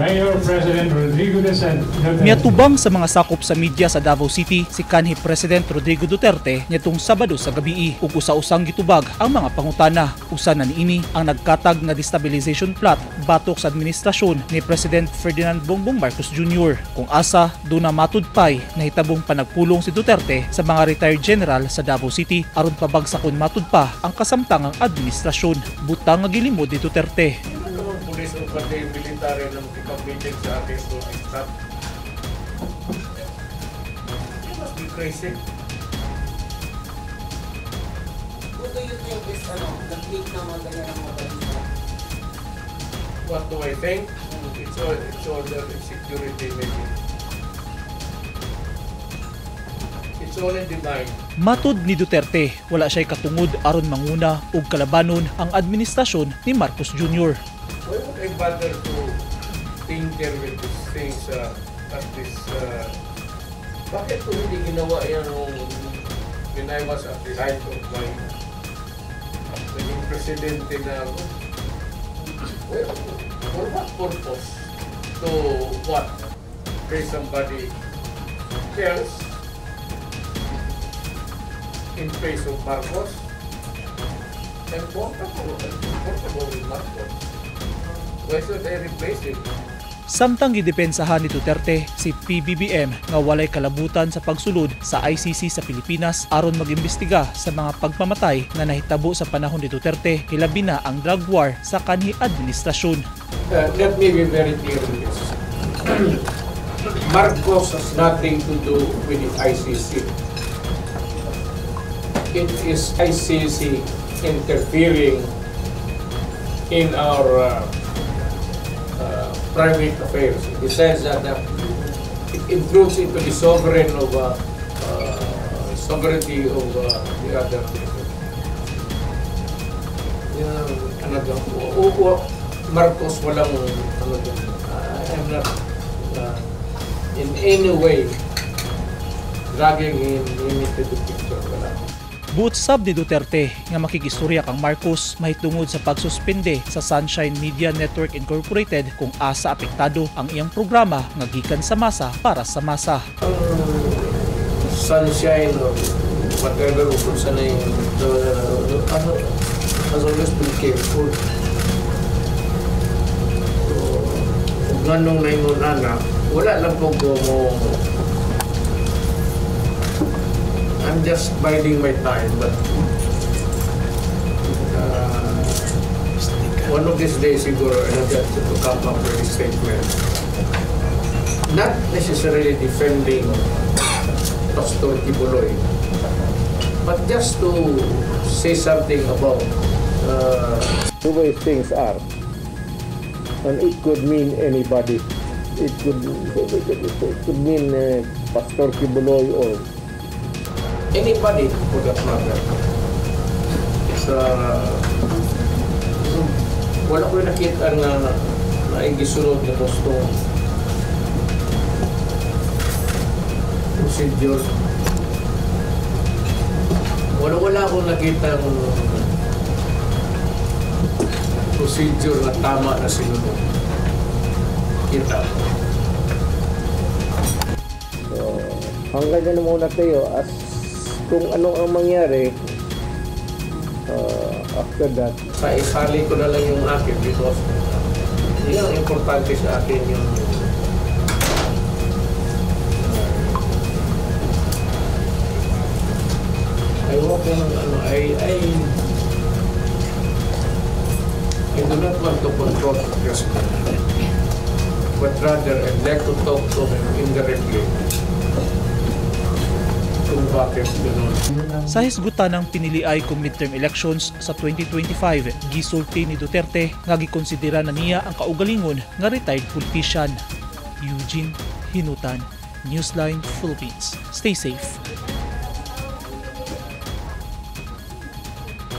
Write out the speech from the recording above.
Mayor President Rodrigo Duterte. Miatubang sa mga sakop sa media sa Davao City si kanhi President Rodrigo Duterte nitong Sabado sa gabii ug usa-usang gitubag ang mga pangutana. Usa na niini ang nagkatag nga destabilization plot batok sa administrasyon ni President Ferdinand Bongbong Marcos Jr. Kung asa duna matudpay nahitabong panagpulong si Duterte sa mga retired general sa Davao City aron pabagsakon matud pa ang kasamtangang administrasyon. Butang nga gilimod ni Duterte. Ano ang police o pati military na makipag-meeting sa atin to stop? You must be crazy. Who do you think is nag-leak ng mga ganyan ng mga balita? What do I think? It's all their insecurity maybe. It's all in the mind. Matud ni Duterte, wala siya'y katungod aron manguna og kalabanon ang administrasyon ni Marcos Jr. Why would I bother to tinker with these things at this... Bakit ko hindi ginawa yan nung when I was at the height of my naging presidente na ako? Well, for what purpose? To what? Pay somebody else in place of Marcos? I'm comfortable with Marcos. Why should I replace him? Samtang gidepensahan ni Duterte si PBBM nga walay kalabutan sa pagsulod sa ICC sa Pilipinas aron mag-imbestiga sa mga pagpamatay nga nahitabo sa panahon ni Duterte, hilabi na ang drug war sa kanhi administrasyon. Let me be very clear on this. Marcos has nothing to do with the ICC. It is ICC interfering in our private affairs. In the sense that it intrudes into the sovereign of sovereignty of the other people. Yan, ano daw, Marcos walang ano dyan. I'm not in any way dragging him into the picture. Wala. Buot sab ni Duterte nga makig-istorya kang Marcos mahitungod sa pagsuspende sa Sunshine Media Network Incorporated kung asa apektado ang iyang programa nga gikan sa masa para sa masa. Sunshine or whatever kung saan na yung ano, has always been careful. So, nganong naingon ana, wala lang po ko mo. I'm just biding my time, but one of these days siguro I'll get to come up with a statement. Not necessarily defending Pastor Quiboloy, but just to say something about the way things are. And it could mean anybody. It could mean Pastor Quiboloy or anybody for that matter. Sa wala ko nakita nga naigisunod na gustong procedure. Wala akong nakita ng procedure na tama na sinunod. Kita ko. So, hanggang na muna tayo as kung ano ang mangyari after that. Sa isali ko na lang yung akin because yun ang importante sa akin yung ayoko ng ano, I do not want to control the president, but rather I'd like to talk to him indirectly kung bakit gano'n. Sa hisgutan ng piniliay kung midterm elections sa 2025, gisulti ni Duterte nga gikonsidera na niya ang kaugalingon nga retired politician. Eugene Hinutan, Newsline Philippines. Stay safe.